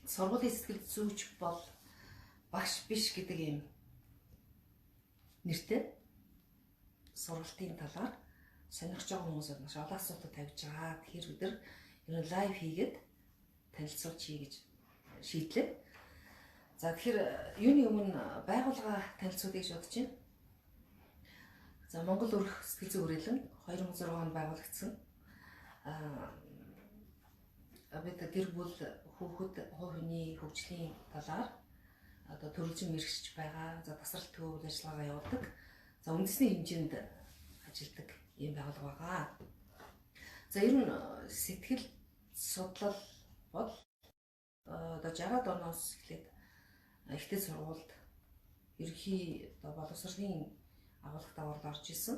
Сургуулийн сэтгэл зүйч бол багш биш гэдэг ийм нэртэй сургалтын талаар сонирхож байгаа хүмүүс маш олон асуултууд тавьж байгаа. Тэгэхээр бид нар ер нь live хийгээд танилцуулж хий гэж шийдлээ. За тэгэхээр юуны өмнө байгууллага танилцуулъя гэж бодож байна. За Монгол Өрх сэтгэл зүйн хүрээлэн 2006 онд байгуулагдсан. Бид гэр бүл, хүүхэд, хувь хүний хөгжлийн талаар одоо төрөлжин мэргэжиж байгаа. За тасралт төв үйл ажиллагаагаа явуулдаг. За үндэсний хэмжээнд ажилладаг ийм байгууллага байгаа. За ер нь сэтгэл судлал бол одоо 60-аад оноос эхлээд ихтэй сургуульд ерөнхий одоо боловсролын агуулгад аваад орж исэн.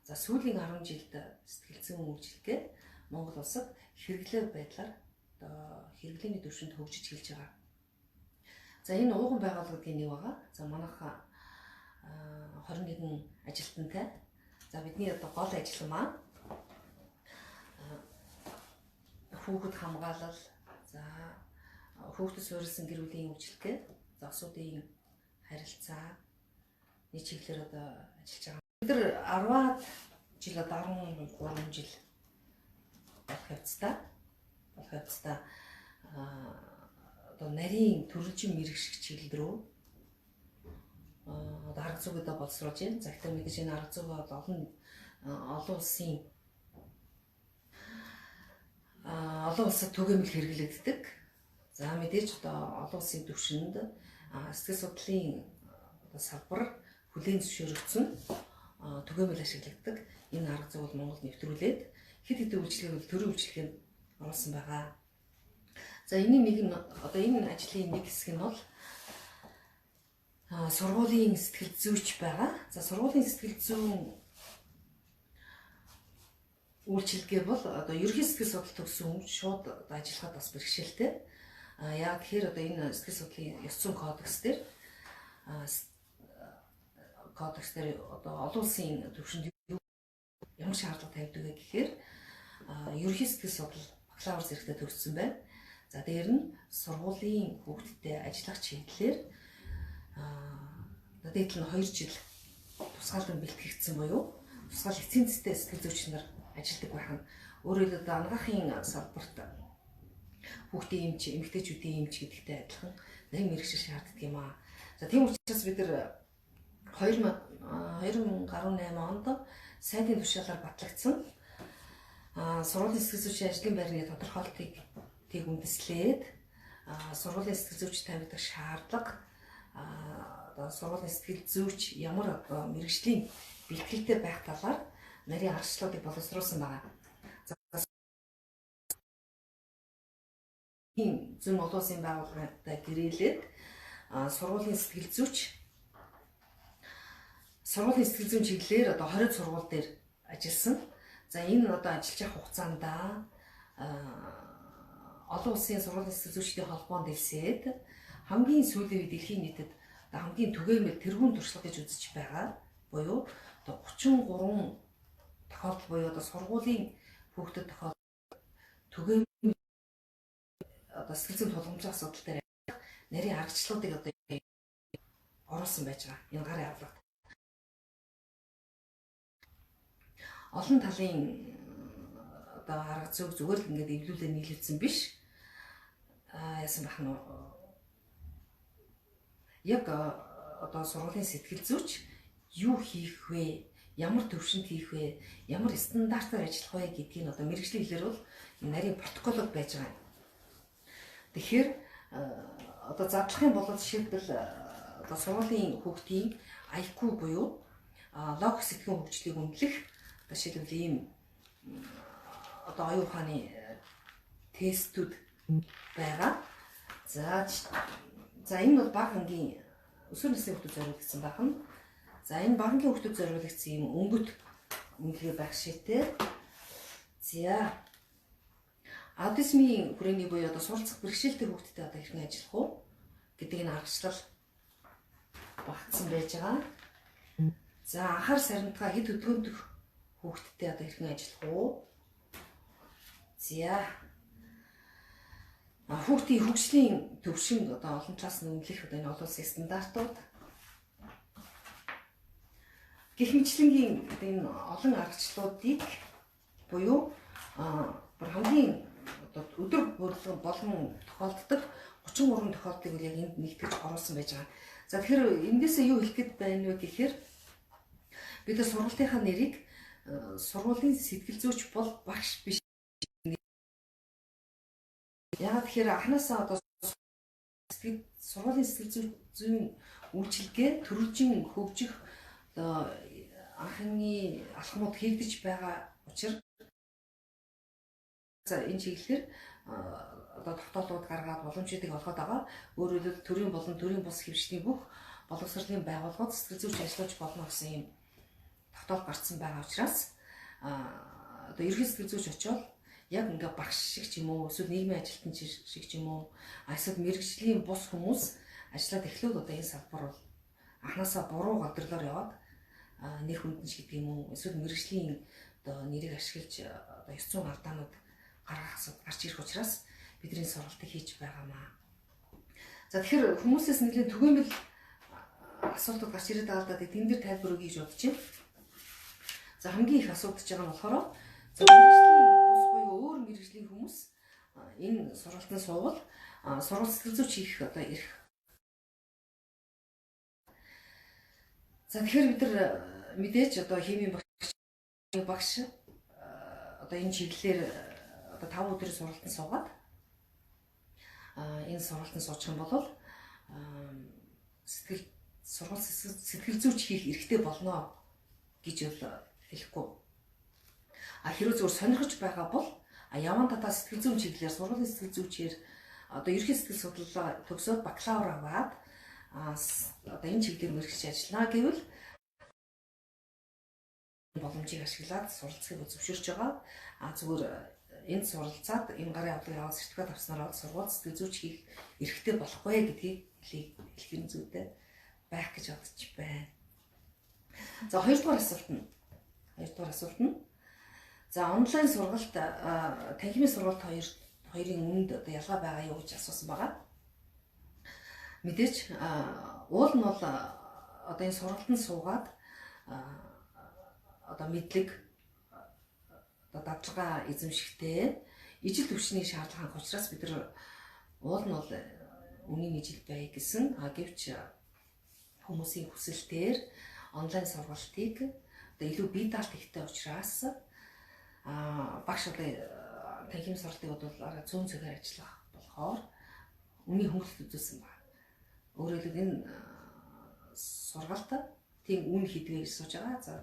За сүүлийн 10 жилд сэтгэл зүйн үйлчилгээ Монгол улсад хэрэглээ байдлаар одоо хэрэглээний түвшинд хөгжиж эхэлж байгаа. За энэ ууган байгууллагын нэг байгаа. За манайха 21 ажилтнтай. За бидний одоо гол ажил маань хүүхэд хамгаалал, за хүүхдэд суурилсан гэр бүлийн үйлчилгээ, за осуудын харилцаа нэг чиглэлээр одоо ажиллаж байгаа. Бид нар 10-аад жил одоо 13 жил болох явцдаа одоо нарийн төрөлжин мэрэгших чиглэл рүү одоо арга зүйгээ боловсруулж байна. За гэхдээ мэдээж энэ арга зүйгээ бол олон улсын олон улсад түгээмэл хэрэглэгддэг. За мэдээж одоо олон улсын түвшинд сэтгэл судлалын одоо салбар хүлээн зөвшөөрөгдсөн түгээмэл ашиглагддаг. Энэ арга зүй бол Монголд нэвтрүүлээд хэд хэдэн үйлчилгээг бол төрийн үйлчилгээнд оруулсан байгаа. За энэний нэг нь одоо энэ ажлын нэг хэсэг нь бол сургуулийн сэтгэл зүйч байгаа. За сургуулийн сэтгэл зүйн үйлчилгээ бол одоо ерөнхий сэтгэл судлал төгссөн хүн шууд одоо ажиллахад бас бэрхшээлтэй. Яг тэгэхээр одоо энэ сэтгэл судлалын ёс зүйн кодекс дээр одоо олон улсын түвшинд ямар шаардлага тавьдаг вэ гэхээр ерөнхий сэтгэл судлал бакалавр зэрэгтээ төгссөн байна. За дээр нь сургуулийн хүүхдтэй ажиллах чиглэлээр одоо дээд нь 2 жил тусгаалan бэлтгэгдсэн буюу тусгаал лицензтэй сэтгэл зүйч нар ажилладаг байх нь. Өөрөөр хэлбэл одоо анагаахын салбарт хүүхдийн эмч, эмэгтэйчүүдийн эмч гэдэгтэй адилхан нарийн мэргэжил шаарддаг юм аа. За тийм учраас бид нар 2018 онд сайдын тушаалаар батлагдсан сургуулийн сэтгэл зүйчийн ажлын байрны тодорхойлтыг тийг үндэслээд сургуулийн сэтгэл зүйч тавигдах шаардлага, одоо сургуулийн сэтгэл зүйч ямар одоо мэргэжлийн бэлтгэлтэй байх талаар нарийн аргачлалуудыг боловсруулсан байгаа. За зүүн олон улсын байгууллагатай гэрээлээд сургуулийн сэтгэл зүйч сургуулийн сэтгэл зүйн чиглэлээр одоо 20 сургууль дээр ажилласан. За энэ одоо ажиллаж явах хугацаанд олон улсын сургуулийн сэтгэл зүйчдийн холбоонд элсээд хамгийн сүүлийн үед дэлхийн нийтэд одоо хамгийн түгээмэл тэргуун туршлага гэж үзэж байгаа. Буюу одоо 33 тохиолдол буюу одоо сургуулийн хүүхдэд тохиолдол түгээмэл одоо сэтгэл зүйн тулгамжлах асуудал дээр нарийн аргачлалуудыг одоо оруулсан байж байгаа. Энэ гарын авлагт. Олон талын одоо арга зүйг зүгээр л ингээд эвлүүлээ нийлүүлсэн биш. Яасан бах нь яг одоо сургуулийн сэтгэл зүйч юу хийх вэ? Ямар төвшөнд хийх вэ? Ямар стандартаар ажиллах вэ гэдгийг одоо мэргэжлийн хэлээр бол нарийн протоколууд байж байгаа. Тэгэхээр одоо задлах юм бол жишээлбэл одоо сургуулийн хүүхдийн IQ буюу логик сэтгэлийн хөгжлийг үнэлэх одоо жишээлбэл ийм одоо оюун ухааны тестүүд байгаа. За энэ бол бага ангийн өсвөр насны хүүхдэд зориулагдсан байх нь. За энэ бага ангийн хүүхдэд зориулагдсан ийм өнгөт үнэлгээ байх шийтэй. За аутизмын хүрээний буюу одоо суралцах бэрхшээлтэй хүүхдэд одоо хэрхэн ажиллах уу гэдэг энэ аргачлал багтсан байж байгаа. За анхаар сарнитгаа хэд хөдөлгөөнтөх хүүхдтэй одоо хэрхэн ажиллах уу? За Хүүхдийн хөгжлийн төвшинг одоо олон талаас нь үнэлэх одоо энэ олон улсын стандартууд гэх мэтлэнгийн одоо энэ олон аргачлалуудыг буюу бүр хамгийн одоо өдөр болгон тохиолддог 33 тохиолдлыг яг энд нэгтгэж оруулсан байж байгаа. За тэгэхээр эндээсээ юу хэлэх гээд байна вэ гэхээр бид нар сургалтынхаа нэрийг сургуулийн сэтгэл зүйч бол багш биш. Яагаад тэгэхээр анханасаа одоо сургуулийн сэтгэл зүйн үйлчилгээ төрөлжин хөгжих одоо анхны алхмууд хийгдэж байгаа учраас энэ чиглэлээр одоо тогтоолууд гаргаад боломжуудыг олгоод байгаа. Өөрөөр хэлбэл төрийн болон төрийн бус хэвшлийн бүх боловсролын байгууллагууд сэтгэл зүйч ажиллаж болно гэсэн юм тогтоол гарцсан байгаа учраас одоо ерөнхий сэтгэл зүйч очиод яг ингээ багш шиг ч юм уу эсвэл нийгмийн ажилтан шиг ч юм уу эсвэл мэргэжлийн бус хүмүүс ажиллаад эхлээд одоо энэ салбар бол анханасаа буруу годролоор яваад нэр хүндэн ч гэдэг юм уу эсвэл мэргэжлийн одоо нэрийг ашиглаж одоо ёс зүйн алдаанууд гаргах асуудал гарч ирэх учраас бидний сургалтыг хийж байгаамаа. За тэгэхээр хүмүүсээс нэлийн түгээмэл асуултууд гарч ирээд байгаа л да. Тэн дээр тайлбар өгье гэж бодож байна. За хамгийн их асуудаж байгаа нь болохоор за мэргэжлийн бус буюу өөр мэргэжлийн хүмүүс энэ сургалтанд суувал сургууль сэтгэл зүйч хийх одоо эрх. За тэгэхээр бид нар мэдээж одоо химийн багш одоо энэ чиглэлээр одоо 5 өдрийн сургалтанд суугаад энэ сургалтанд суучих юм бол сэтгэл сургууль сэтгэл зүйч хийх эрхтэй болно гэж бол хэлэхгүй. А хэрвээ зөвхөн сонирхож байгаа бол яван татаа сэтгэл зүйн чиглэлээр сургуулийн сэтгэл зүйчээр одоо ерөнхий сэтгэл судлалаа төгсөөд бакалавр аваад одоо энэ чиглэлээр мэргэжиж ажиллана гэвэл боломжийг ашиглаад суралцахыг зөвшөөрч байгаа. А зүгээр энд суралцаад энэ гарын авлагыг аваад сертификат авснараа сургууль сэтгэл зүйч хийх эрхтэй болохгүй гэдгийг хэлэх нь зүйтэй байх гэж бодож байна. За хоёрдугаар асуулт нь за онлайн сургалт танхимын сургалт хоёрын үнэнд одоо ялгаа байгаа юу гэж асуусан байгаа. Мэдээж уул нь бол одоо энэ сургалтанд суугаад одоо мэдлэг одоо дадлага эзэмшихтэй ижил түвшний шаардлага хангах учраас бид нар уул нь бол үнийн ижил бай гэсэн. А гэвч хүмүүсийн хүсэлтээр онлайн сургалтыг одоо илүү бие даалт ихтэй учраас багш одоо танхимын сургалтыг бол арай зүүн цэгээр ажиллах болохоор үнийн хөнгөлөлт үзүүлсэн байна. Өөрөөр хэлбэл энэ сургалт тийм үн хэдвэ гэж сууж байгаа. За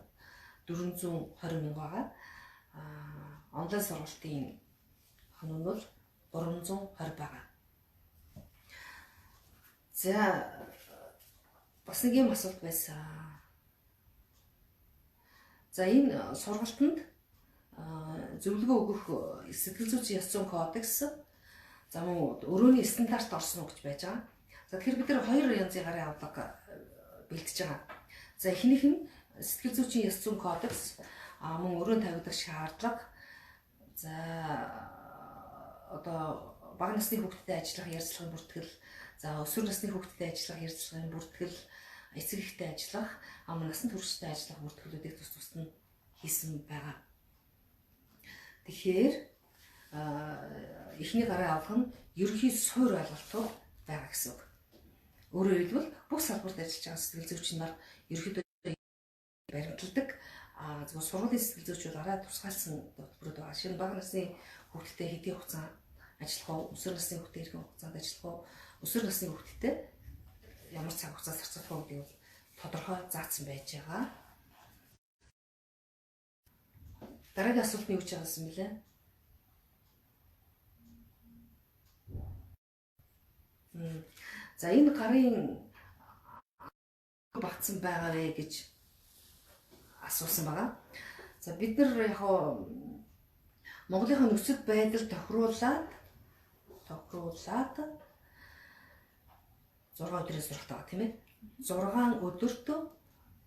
420 мянга байгаа. Онлайн сургалтын хоног нь бол 320 байгаа. За бас нэг юм асуулт байсан. За энэ сургалтанд зөвлөгөө өгөх сэтгэл зүйн ёс зүйн кодекс за мөн өрөөний стандарт орсон уу гэж байж байгаа. За тэгэхээр бид нар хоёр янзын гарын авлага бэлтэж байгаа. За эхнийх нь сэтгэл зүйн ёс зүйн кодекс мөн өрөөнд тавигдах шаардлага. За одоо бага насны хүүхдэд ажиллах ярилцлагын бүртгэл, за өсвөр насны хүүхдэд ажиллах ярилцлагын бүртгэл, эцэг эхтэй ажиллах, мөн насан туршидтай ажиллах бүртгэлүүдийг тус тусад нь хийсэн байгаа. Тэгэхээр эхний гарын авлага нь ерөнхий суурь ойлголтууд байгаа гэсэн үг. Өөрөөр хэлбэл бүх салбарт ажиллаж байгаа сэтгэл зүйч нар ерөнхийдөө баримталдаг. Зөвхөн сургуулийн сэтгэл зүйч бол арай тусгаалсан хөтөлбөрүүд байгаа. Шинэ бага насны хүүхдтэй хэдийн хугацаанд ажиллах уу, өсвөр насны хүүхдтэй хэрхэн хугацаанд ажиллах уу, өсвөр насны хүүхдтэй ямар цаг хугацаа зарцуулах уу гэдгийг бол тодорхой заасан байж байгаа. Дараагийн асуулт нь юу гэж байгаас юм бэлээ? За энэ гарын багтсан байгаа вэ гэж асуусан байгаа. За бид нар яг Монголынхаа нөхцөл байдал тохируулаад 6 өдрийн сургалт байгаа тийм ээ. 6 өдөрт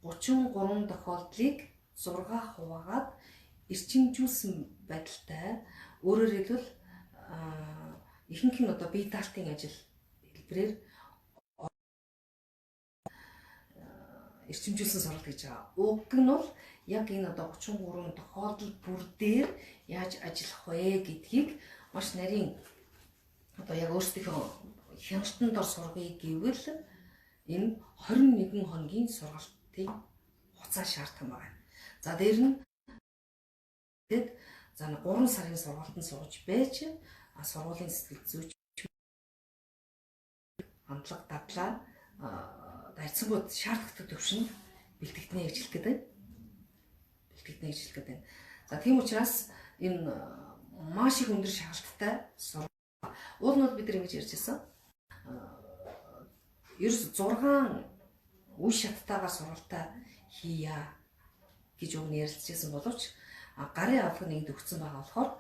33 тохиолдлыг 6 хуваагаад эрчимжүүлсэн байдалтай. Өөрөөр хэлбэл Ихэнх нь одоо бие даалтын ажил хэлбэрээр эрчимжүүлсэн сургалт гэж байгаа. Уг нь бол яг энэ одоо 33 тохиолдол бүр дээр яаж ажиллах вэ гэдгийг маш нарийн одоо яг өөрсдийнхөө хяналтанд дор сургая гэвэл энэ 21 хоногийн сургалтын хугацаа шаардсан байна. За дээр нь тэгэд за 3 сарын сургалтанд сууж байж сургуулийн сэтгэл зүйч хандлага дадлаа харьцангуй шаардлагатай төвшөнд бэлтгэгдэнэ гэж хэлэх гээд байна. Бэлтгэгдэнэ гэж хэлэх гээд байна. За тийм учраас энэ маш их өндөр шалгалттай сургууль. Уул нь бол бид нар ингэж ярьж байсан. Ерөөс 6 үе шаттайгаар сургалтаа хийя гэж уг нь ярилцчихсан боловч гарын авлага нэгд өгсөн байгаа болохоор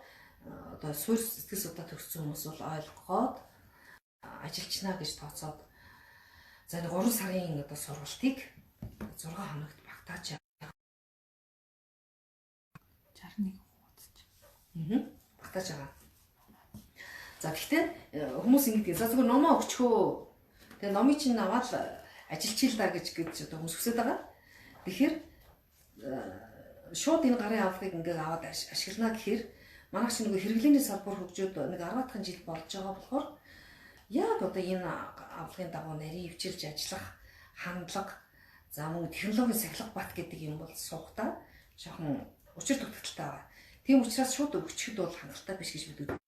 одоо суурь сэтгэл судлаа төгссөн хүмүүс бол ойлгоод ажиллачнаа гэж тооцоод за энэ 3 сарын одоо сургалтыг 6 хоногт багтааж 61 хуудасч. Багтааж байгаа. За гэхдээ хүмүүс ингэдэг. За зөвхөн номоо өгчхөө. Тэгээ номыг чинь аваад ажиллачих л да гэж одоо хүмүүс хүсэж байгаа. Тэгэхээр шууд энэ гарын авлагыг ингээд аваад ашиглана гэхээр манайх чинь нөгөө хэрэглээний салбар хөгжөөд нэг 10 жил болж байгаа болохоор яг одоо энэ авлагын дагуу нарийн хвчилж ажиллах хандлага, за мөн технологийн сахилга бат гэдэг юм бол суухдаа жоохон учир дутагдaltaй байгаа. Тийм учраас шууд өгчөд бол хангалттай биш гэж бид бол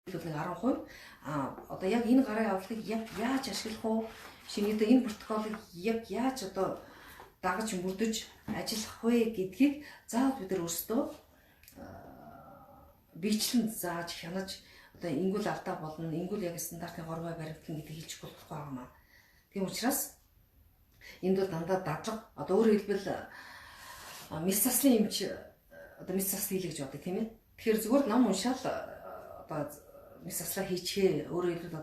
нэг 10%. А одоо яг энэ гарын авлагыг яг яаж ашиглах вэ? Шинэ энэ протоколыг яг яаж одоо дагаж мөрдөж ажиллах вэ гэдгийг заавал бид нар өөрсдөө биечлэн зааж хянаж одоо ингүүл алдаа болно, ингүүл яг стандартын горвой баримтлан гэдгийг хэлж болохгүй байгаа юм аа. Тийм учраас энд бол дандаа дадлага, одоо өөрөөр хэлбэл мэс заслын эмч одоо мэс засал хийлээ гэж боддог тийм ээ. Тэгэхээр зүгээр ном уншаал одоо мэс заслаа хийчихээ, өөрөөр хэлбэл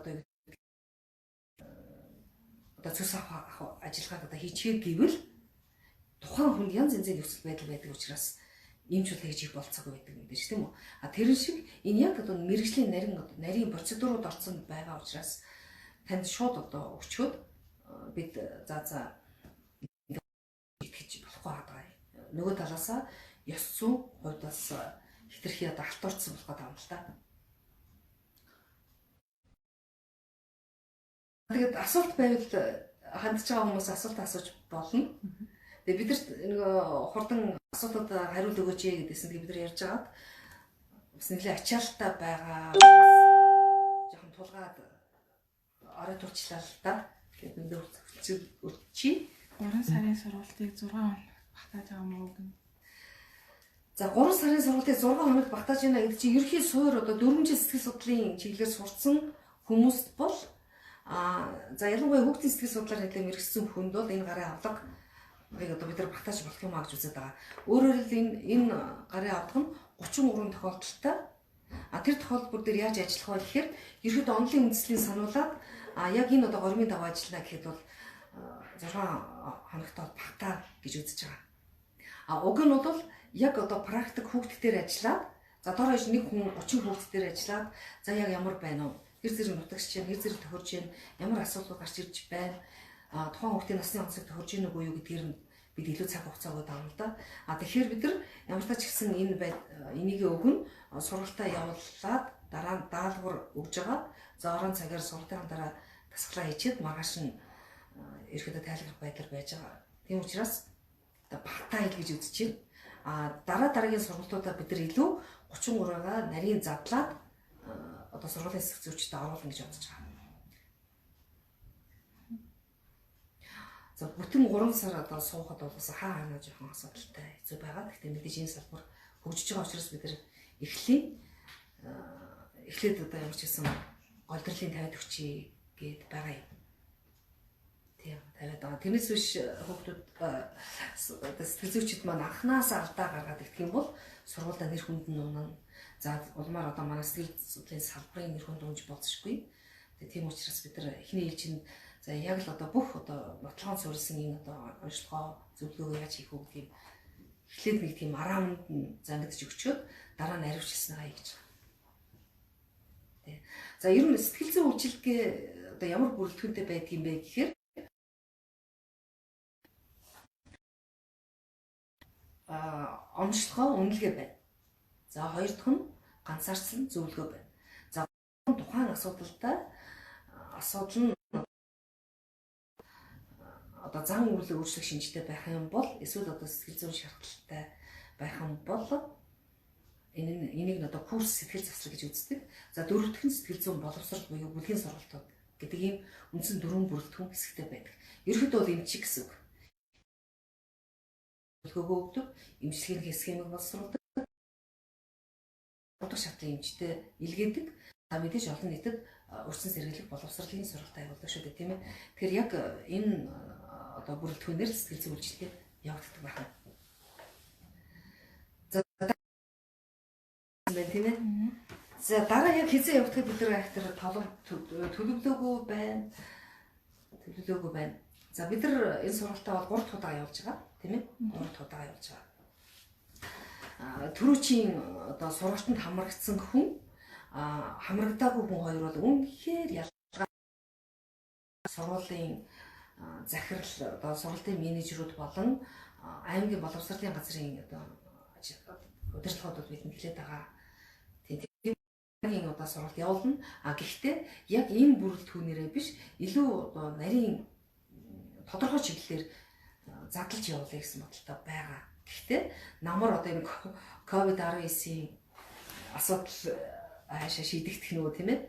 одоо цөс авах ажиллагааг одоо хийчихээ гэвэл тухайн хүнд янз янзын нөхцөл байдал байдаг учраас эмч бол хийж их болцоогүй байдаг мэдээж тийм үү. А тэрэн шиг энэ яг одоо мэрэгжлийн нарийн нарийн процедурууд орсон байгаа учраас танд шууд одоо өчгөөд бид за итгэж болохгүй байгаа. Нөгөө талаасаа ёс зүйн хувьд бас хэтэрхий одоо алтуурсан болох гэдэг юм л та. Тэгээд асуулт байвал хандж байгаа хүмүүс асуулт асууж болно. Тэгээд бид нарт нөгөө хурдан асуултууд хариулт өгөөч гэдээсэн. Тэгээд бид нар ярьж байгаад бас нэлээд ачаалттай байгаа. Жохон тулгаад орой тулчлаа л та. Тэгээд өндөр хүчил өчий. 3 сарын сургалтыг 6 хоногт багтааж байгаа мó гэнэ. За 3 сарын сургалтыг 6 хоногт багтааж байна гэдэг чинь ерөнхий суур одоо 4 жил сэтгэл судлалын чиглэлээр сурцсан хүмүүст бол за ялангуяа хүүхдийн сэтгэл судлаар нэлээд мэргэжсэн хүнд бол энэ гарын авлага одоо бид нар багтааж болох юм а гэж үзээд байгаа. Өөрөөр хэлбэл энэ гарын авлага нь 33 тохиолдолтой. А тэр тохиолдол бүр дээр яаж ажиллах вэ гэхээр ерөнхийдөө онлын үндэслэлийн сануулад яг энэ одоо гормын дагуу ажиллана гэхэд бол 6 хоногт бол багтаа гэж үзэж байгаа. А уг нь бол яг одоо практик хүүхд дээр ажиллаад за дор хаяж нэг хүн 30 хүүхд дээр ажиллаад за яг ямар байна вэ? Хэр зэрэг нутагч чинь, хэр зэрэг тохирж чинь, ямар асуудал гарч ирж байна? Тухайн хүүхдийн насны онцлог тохирж ийн үгүй юу гэдгээр нь бид илүү цаг хугацаа өгöd байгаа юм л да. А тэгэхээр бид нар ямар ч гэсэн энэ энийг өгнө сургалтаа явуулаад дараа нь даалгавар өгж байгаа. За орон цагаар сургалтын дараа дасгалаа хийчихэд маргааш нь ерөөдөө тайлбар байдлаар байж байгаа. Тийм учраас одоо багтаа хэл гэж үзэж байна. А дараа дараагийн сургалтуудаа бид нар илүү 33-аа нарийн задлаад одоо сургуулийн хэсэг зүйчдэд оруулна гэж бодож байгаа. За бүтэн 3 сар одоо суухад бол бас хаа ханаа жоохон асуудалтай хэцүү байгаа. Гэхдээ мэдээж энэ салбар хөгжиж байгаа учраас бид нар эхлээд одоо ямар ч гэсэн голдролын тавиад өгчий гэд байгаа юм. Тийм тавиад байгаа. Тэрнээс биш хүүхдүүд одоо сэтгэл зүйчид маань анханасаа алдаа гаргаад идэх юм бол сургуультай нэр хүнд нь унана. За улмаар одоо манай сэтгэл судлалын салбарын нэр хүнд унж болцсохгүй. Тэгээ тийм учраас бид нар эхний ээлжинд за яг л одоо бүх одоо нотлогоон суурилсан энэ одоо онцлогоо зөвлөгөөгөө яаж хийх үү гэдгийг эхлээд нэг тийм араамд нь зангидж өгчөөд дараа нь ариучилсан хаяа гэж байгаа. Тий. За ер нь сэтгэл зүйн үйлчилгээ одоо ямар бүрэлдэхүүнтэй байдаг юм бэ гэхээр онцлогоо үнэлгээ байна. За хоёр дахь нь ганцаардсан зөвлөгөө байна. За тухайн асуудалтай асуудал нь одоо зан үйл өөрчлөх шинжтэй байх юм бол эсвэл одоо сэтгэл зүйн шаардлагатай байх юм бол энийг нь одоо курс сэтгэл завсрал гэж үздэг. За дөрөв дэх нь сэтгэл зүйн боловсрол буюу бүлгийн сургалтууд гэдэг ийм үндсэн дөрвөн бүрэлдэхүүн хэсэгтэй байдаг. Ерөнхийдөө бол эмчиг гэсэн үг. Зөвлөгөөгөө өгдөг, эмчилгээний схемийг боловсруулдаг, удах шатын эмчтэй илгээдэг. За мэдээж олон нийтэд өрсөн сэргийлэх боловсролын сургалт явуулдаг шүү дээ, тийм ээ. Тэгэхээр яг энэ одоо бүрэлдэхүүнээр сэтгэл зүйн үйлчилгээ явагддаг байна. За байна, тийм ээ. За дараа яг хэзээ явагдахыг бид нар их тэр төлөвлөөгүй байна. Төлөвлөөгүй байна. За бид нар энэ сургалтаа бол 3 дахь удаа явуулж байгаа, тийм ээ. 3 дахь удаа явуулж байгаа. Түрүүчийн одоо сургалтанд хамрагдсан хүн, хамрагдаагүй хүн хоёр бол үнэхээр ялгаа. Сургуулийн захирал, одоо сургалтын менежерүүд болон аймгийн боловсролын газрын одоо удирдлагууд бол бидэнд хэлээд байгаа. Тийм одоо сургалт явуулна. А гэхдээ яг энэ бүрэлдэхүүнээрээ биш, илүү одоо нарийн тодорхой чиглэлээр задлж явуулъя гэсэн бодолтой байгаа. Гэхдээ намар одоо энэ COVID-19-ийн асуудал хаашаа шийдэгдэх нь үү, тийм ээ?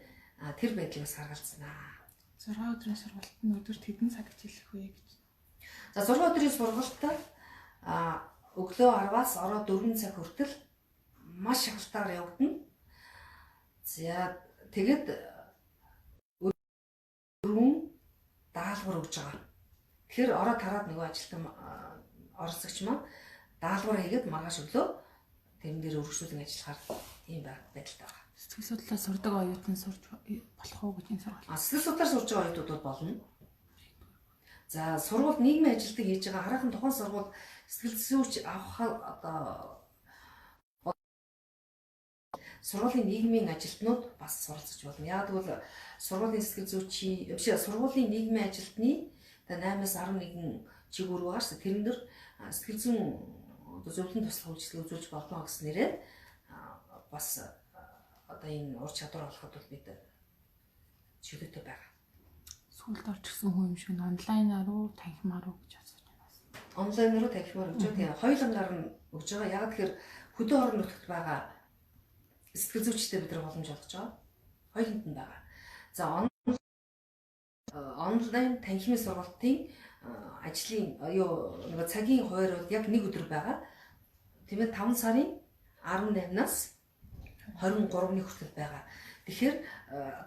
Тэр байдлыг бас харгалзнаа. 6 өдрийн сургалт нь өдөрт хэдэн цаг хичээлэх вэ гэж. За 6 өдрийн сургалтаа өглөө 10-аас орой 4 цаг хүртэл маш шахалтаар явагдана. За тэгэд дөрвөн даалгавар өгж байгаа. Тэгэхээр орой тараад нөгөө ажилтан оролцогч маань даалгавар хийгээд маргааш өглөө тэрэн дээр өргөжлүүлэн ажиллахаар ийм байдалтай байгаа. Сэтгэл судлаар сурдаг оюутан сурч болох уу гэж энэ сургалт. Сэтгэл судлаар сурж байгаа оюутнууд бол болно. За сургууль нийгмийн ажилтныг хийж байгаа хараахан тухайн сургууль сэтгэл зүйч авах одоо сургуулийн нийгмийн ажилтнууд бас суралцж болно. Яг тэгвэл сургуулийн сэтгэл зүйчийн биш, сургуулийн нийгмийн ажилтны 8-аас 11 чиг үүрэг байгаа шүү. Тэрэн дээр сэтгэл зүйн одоо зөвлөн туслах үйлчилгээ үзүүлж болно гэснээрээ бас одоо энэ ур чадвар олоход бол бид чөлөөтэй байгаа. Сүүлд орчихсон хүн юм шиг онлайнаар уу танхимаар уу гэж асууж байна. Онлайнаар уу танхимаар өгч байгаа. Тийм, хоёулангаар нь өгж байгаа. Яг тэгэхээр хөдөө орон нутагт байгаа сэтгэл зүйчтэй бид нар боломж олгож байгаа. Хоёуланд нь байгаа. За онлайн танхимын сургалтын ажлын юу нөгөө цагийн хуваар бол яг нэг өдөр байгаа. Тийм ээ, 5 сарын 18-наас 23-ны хүртэл байгаа. Тэгэхээр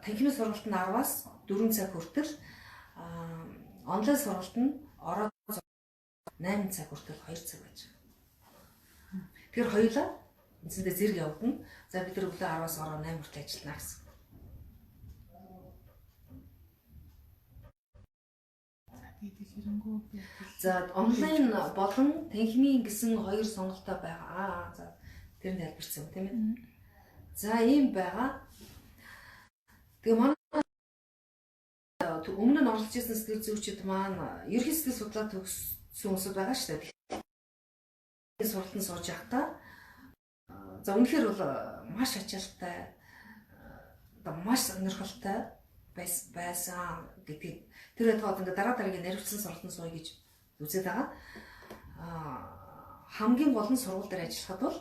танхимын сургалт нь 10-аас 4 цаг хүртэл, онлайн сургалт нь орой 8 цаг хүртэл 2 цаг байж байгаа. Тэгэхээр хоёулаа үндсэндээ зэрэг явагдана. За бид нар өглөө 10-аас орой 8 хүртэл ажиллана гэсэн. За онлайн болон танхимын гэсэн хоёр сонголттой байгаа. За тэр нь тайлбарсан юм, тийм ээ. За ийм байгаа. Тэгээ манай өмнө нь оролцож ирсэн сэтгэл зүйчид маань ерөнхий сэтгэл судлаа төгссөн хүмүүсүүд байгаа шүү дээ. Тэгэхээр сургалтанд сууж байхдаа за үнэхээр бол маш ачаалттай, одоо маш сонирхолтой байсан гэдгийг тэр байтугай ингээ дараа дараагийн наривчсан сургалтанд сууя гэж үзээд байгаа. Хамгийн гол нь сургууль дээр ажиллахад бол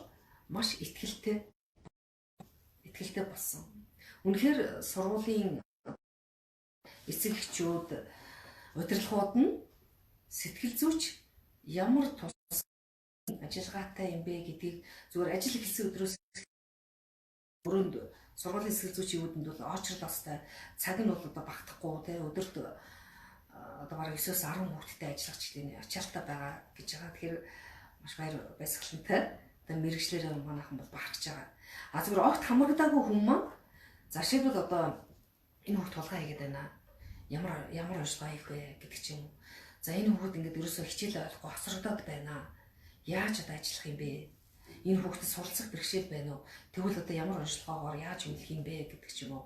маш итгэлтэй болсон. Үнэхээр сургуулийн эцэг эхчүүд, удирдлагууд нь сэтгэл зүйч ямар тус ажиллагаатай юм бэ гэдгийг зүгээр ажил эхэлсэн өдрөөс өрөөнд сургуулийн сэтгэл зүйчийн үүдэнд бол очрлоо хэвээр цаг нь бол одоо багтахгүй тий, өдөрт одоо бараг 9-оос 10 хүүхэдтэй ажиллах ч гэдэг ачаалттай байгаа гэж байгаа. Тэгэхээр маш баяр баясгалантай одоо мэрэгчлэрээ манайхан бол бахарч байгаа. А зүгээр огт хамрагдаагүй хүн маань зашийлбал одоо энэ хүүхд тулгай хийгээд байна. Ямар онцлогоо хийх вэ гэдэг ч юм уу. За энэ хүүхэд ингээд ерөөсөө хичээлээ ойлгохгүй хоцрогдоод байна. Яаж одоо ажиллах юм бэ? Энэ хүүхдэд суралцах бэрхшээл байна уу? Тэгвэл одоо ямар онцлогоогоор яаж үнэлэх юм бэ гэдэг ч юм уу.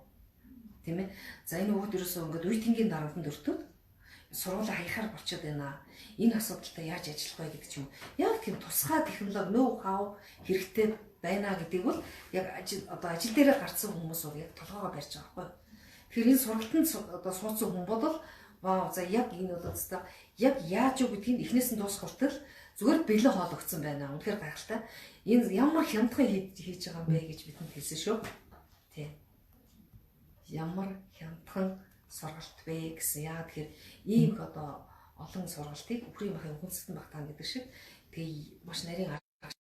Тийм ээ. За энэ хүүхэд ерөөсөө ингээд үе тэнгийн дарамтанд өртөөд сургуулаа хаяхаар болчиход байна. Энэ асуудалтай яаж ажиллах вэ гэдэг ч юм. Яг тийм тусгай технологи ноу хау хэрэгтэй байна гэдгийг бол яг ажил одоо ажил дээрээ гарцсан хүмүүс бол яг толгоогоо барьж байгаа байхгүй. Тэгэхээр энэ сургалтанд одоо суудсан хүн бол вау за яг энэ бол өстой яг яаж юу гэдгийг эхнээс нь дуусах хүртэл зүгээр бэлэн хоол өгсөн байна. Үнэхээр гайхалтай. Энэ ямар хямдхан хийж байгаа юм бэ гэж бидэнд хэлсэн шүү. Тийм. Ямар хямдхан сургалт бэ гэсэн. Яа тэгэхээр ийм их одоо олон сургалтыг үхрийн махын хүнсгэн багтаана гэдэг шиг тэгээ маш нарийн арга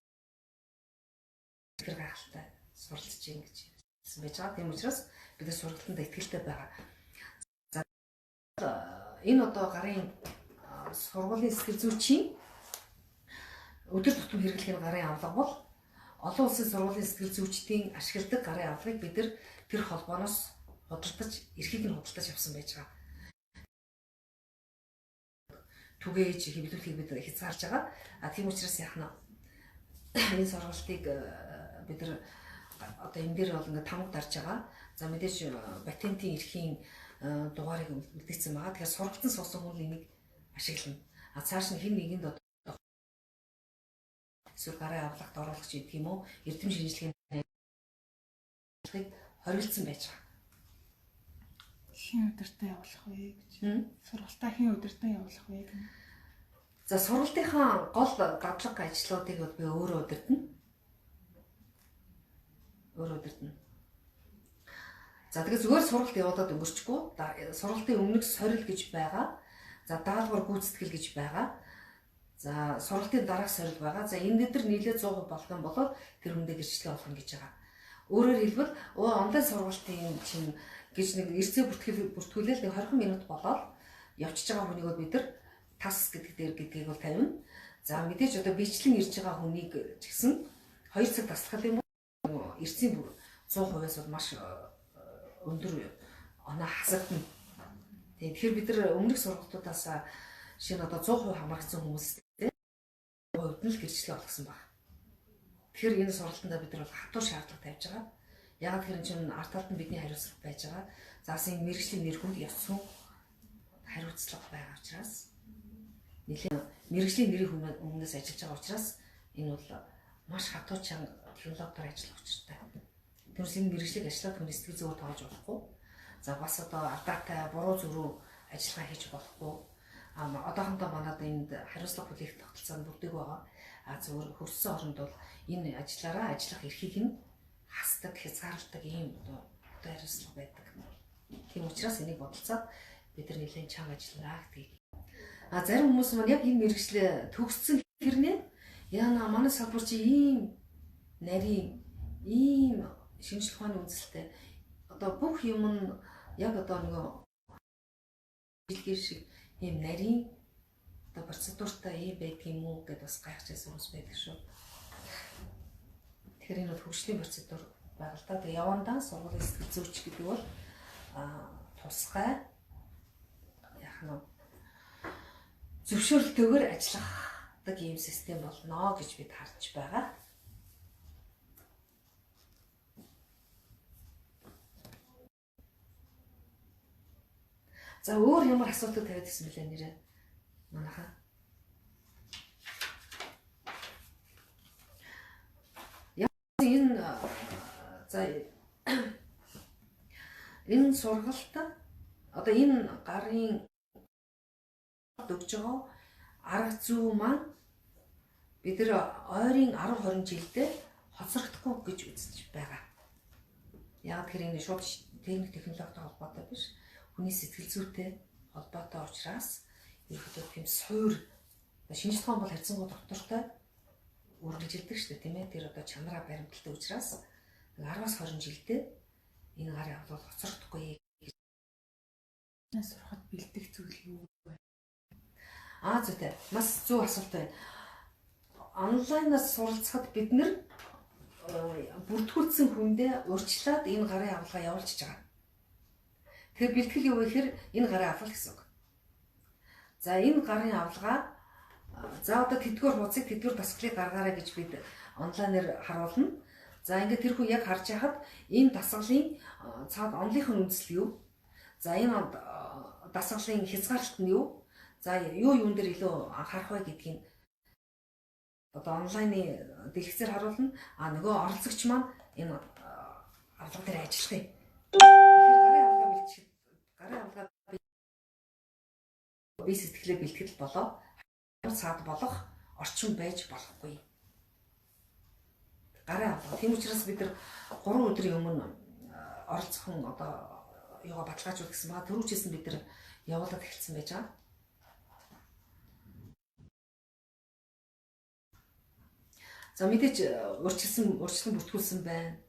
гайхалтай суралцж гин гэж хэлсэн байж байгаа. Тийм учраас бид нар сургалтанд итгэлтэй байгаа. За энэ одоо гарын сургуулийн сэтгэл зүйчийн өдөр тутам хэрэглэх энэ гарын авлага бол олон улсын сургуулийн сэтгэл зүйчдийн ашигладаг гарын авлагыг бид нар тэр холбооноос худалдаж эрхийг нь худалдаж авсан байж байгаа. Түгээж хэвлүүлэхийг бид хязгаарж байгаа. А тийм учраас яах нь энэ сургалтыг бид нар одоо энэ дээр бол ингээд тамга дарж байгаа. За мэдээж патентын эрхийн дугаарыг үлдээсэн байгаа. Тэгэхээр сургалтанд суусан хүн энийг ашиглана. А цааш нь хэн нэгэнд одоо эсвэл гарын авлагт оруулах ч гэдэг юм уу, эрдэм шинжилгээний хоригдсан байж байгаа. Хэн удирдах явуулах вэ гэж. Сургалтаа хэн удирдан явуулах вэ гэнэ. За сургалтынхаа гол дадлага ажлуудыг бол би өөрөө удирдана. Өөрөө удирдана. За тэгээ зүгээр сургалт явуулаад өнгөрчихгүй. Сургалтын өмнөх сорил гэж байгаа. За даалгавар гүйцэтгэл гэж байгаа. За сургалтын дараах сорил байгаа. За энэ дээр нийлээ 100% болох юм бол тэр хүндээ гэрчлэгээ олгоно гэж байгаа. Өөрөөр хэлбэл онлайн сургалтын чинь гэж нэг эрсээ бүртгүүлээл нэг 20 минут болоод явчихж байгаа хүнийг бол бид нар тас гэдэг дээр гэдгийг бол тавина. За мэдээж одоо бичлэн ирж байгаа хүнийг ч гэсэн 2 цаг таслах юм бол эрсийн 100%-аас бол маш өндөр оноо хасагдана. Тэгэхээр бид нар өмнөх сургалтуудаас шинэ одоо 100% хамрагдсан хүмүүстэй хувьд нь л гэрчлэл олгосон байна. Тэгэхээр энэ сургалтандаа бид нар бол хатуу шаардлага тавьж байгаа. Яг тэр чинь ард талд нь бидний хариуцлага байж байгаа. За бас энэ мэргэжлийн нэр хүнд ёс зүйн хариуцлага байгаа учраас нэлээд мэргэжлийн нэрийн өмнөөс ажиллаж байгаа учраас энэ бол маш хатуу чанга технологиор ажиллах учиртай. Тэрнээс энэ мэргэжлийг ажиллаад хүний сэтгэл зүйгээр тоож болохгүй. За бас одоо алдаатай буруу зүрүү ажиллагаа хийж болохгүй. А одоохондоо манад энд хариуцлага хүлээх тогтолцоо нь бүрдэг байгаа. А зөвхөн хөгжсөн оронд бол энэ ажиллаараа ажиллах эрхийг нь хасдаг, хязгаарладаг ийм одоо хариуцлага байдаг. Тийм учраас энийг бодолцоод бид нар нэлээд чанга ажиллана гэдгийг. А зарим хүмүүс маань яг энэ мэргэжлээ төгссөн хэрнээ яана манай салбар чи ийм нарийн, ийм шинжлэх ухааны үзэлтэй одоо бүх юм нь яг одоо нөгөө жилгээр шиг ийм нарийн одоо процедуртай ийм байдаг юм уу гэдээ бас гайхаж байсан хүмүүс байдаг шүү. Тэгэхээр энэ бол хөгжлийн процедур байгаа л да. Тэгээ явандаа сургуулийн сэтгэл зүйч гэдэг бол тусгай яг нь зөвшөөрөлтөөр ажилладаг ийм систем болно гэж бид харж байгаа. За өөр ямар асуудал тавиад ирсэн бэлээ нэрээ? Манайхаа. Яг энэ за энэ сургалт одоо энэ гарын өгж байгаа арга зүй маань бид нар ойрын 10 20 жилдээ хоцрогдохгүй гэж үзэж байгаа. Яг тэр энэ шууд техник технологитой холбоотой биш. Хүний сэтгэл зүйтэй холбоотой учраас ерөөхдөө тийм суур шинжлэх ухаан бол харьцангуй доктортой үргэлжилдэг шүү дээ, тийм ээ. Тэр одоо чанараа баримталтай учраас 10-аас 20 жилдээ энэ гарын авал хоцрогдохгүй гэж. Сурахад бэлдэх зүйл юу вэ? Аа зүйтэй. Маш зөв асуулт байна. Онлайнаас суралцахад бид нэр бүртгүүлсэн хүндээ урьдчилаад энэ гарын авалгаа явуулчихж байгаа. Тэгэхээр бэлтгэл юу вэ гэхээр энэ гарын авлага гэсэн үг. За энэ гарын авлага за одоо тэдгээр хуудсыг тэдгээр дасгалыг гаргаарай гэж бид онлайнаар харуулна. За ингээд тэр хүн яг харж байхад энэ дасгалын цаад онлынх нь үндэслэл юу? За энэ дасгалын хязгаарлалт нь юу? За юу юун дээр илүү анхаарах вэ гэдгийг одоо онлайны дэлгэцээр харуулна. А нөгөө оролцогч маань энэ авлага дээр ажиллах юм. Тэгэхээр гарын авлага бэлтгэх, гарын авлага бие сэтгэлээ бэлтгэл болоо цаад болох орчин байж болохгүй. Гарын авлага. Тийм учраас бид нар 3 өдрийн өмнө оролцохон одоо юугаа баталгаажуулах гэсэн ба түрүүчээс нь бид нар явуулаад эхэлсэн байж байгаа. За мэдээж урьдчилсан бүртгүүлсэн байна.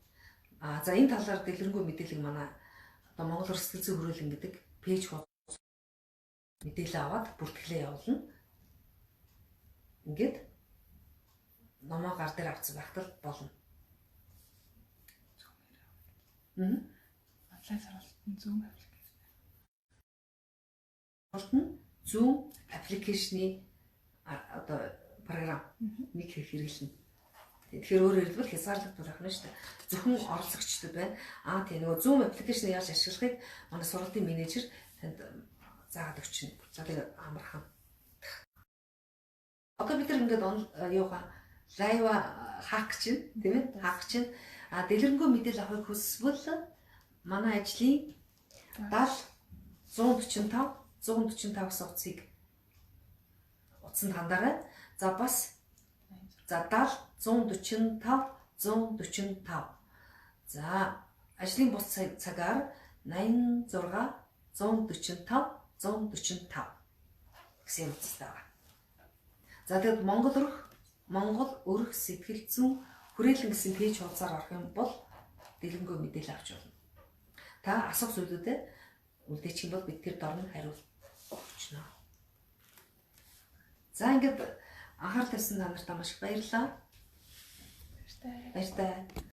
А за энэ талаар дэлгэрэнгүй мэдээллийг манай одоо Монгол Улс Сэтгэл зүйн хүрээлэн гэдэг пэйж хуудас мэдээлэл аваад бүртгэлээ явуулна. Ингээд номоо гар дээр авсан байхад л болно. Онлайн сургалт нь Zoom application. Сургалт нь Zoom application-ы одоо програм нэг хэрэглэнэ. Тэгэхээр өөрөөр хэлбэл хязгаарлагдмал байх нь шүү дээ. Зөвхөн оролцогчдод байна. Аа тийм нөгөө Zoom application-ыг яаж ашиглахыг манай сургалтын менежер танд заагаад өгчнө. За тэгээ амархан. Одоо бид нар ингээд юугаа лайва хаах гэж байна, тийм ээ? Хаах гэж байна. А дэлгэрэнгүй мэдээлэл авахыг хүсвэл манай ажлын 70 145 145 гэсэн утсыг утсанд хандаарай. За бас за 70 145 145. За ажлын бус цагаар 86 145 145 гэсэн утастай байна. За тэгэд Монгол өрх сэтгэл зүйн хүрээлэн гэсэн пэйж хуудасаар орох юм бол дэлгэрэнгүй мэдээлэл авч болно. Та асуух зүйлүүдэд үлдээчих юм бол бид тэр дор нь хариулт өгчнө. За ингээд анхаарал тавьсан та нарт маш их баярлалаа. Баяртай. Баяртай.